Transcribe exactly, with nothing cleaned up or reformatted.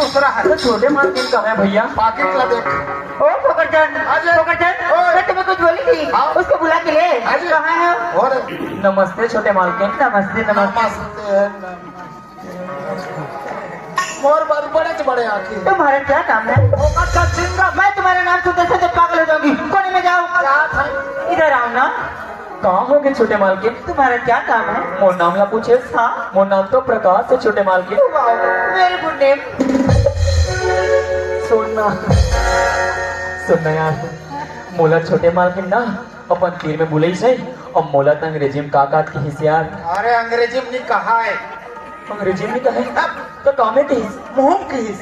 दूसरा है। तो छोटे मालकिन कहाँ है भैया? पाकिट ला देख। ओ फोकरचंद, हाँ जी। फोकरचंद, ओए। मैं तुम्हें कुछ बोली थी, हाँ। उसको बुला के ले। हाँ जी। कहाँ है? और नमस्ते छोटे मालकिन। नमस्ते, नमस्ते। नमस्ते, नमस्ते। मोर बर-, बड़े से बड़े आँखी। तुम्हारा क्या नाम है? फोकरचंद सिंह। मैं तुम्हारा नाम सुनते सुनते पागल हो जाऊंगी। कोने में जाओ। क्या था? इधर आओ ना। कहाँ होगे छोटे मालकिन? तुम्हारा क्या नाम है? मोर नाम ला पूछे? हाँ। मोर नाम तो प्रकाश है छोटे मालकिन। Wow, very good name। सुन ना। सुन ना यार, मोला छोटे मालकिन ना अपन तीर में बुलाइस हे, अउ मोला त अंग्रेजी में का कहत किहिस यार? अरे अंग्रेजी में नहीं कहा है। अंग्रेजी में कहे? अब तो का में किहिस? मुंह में किहिस।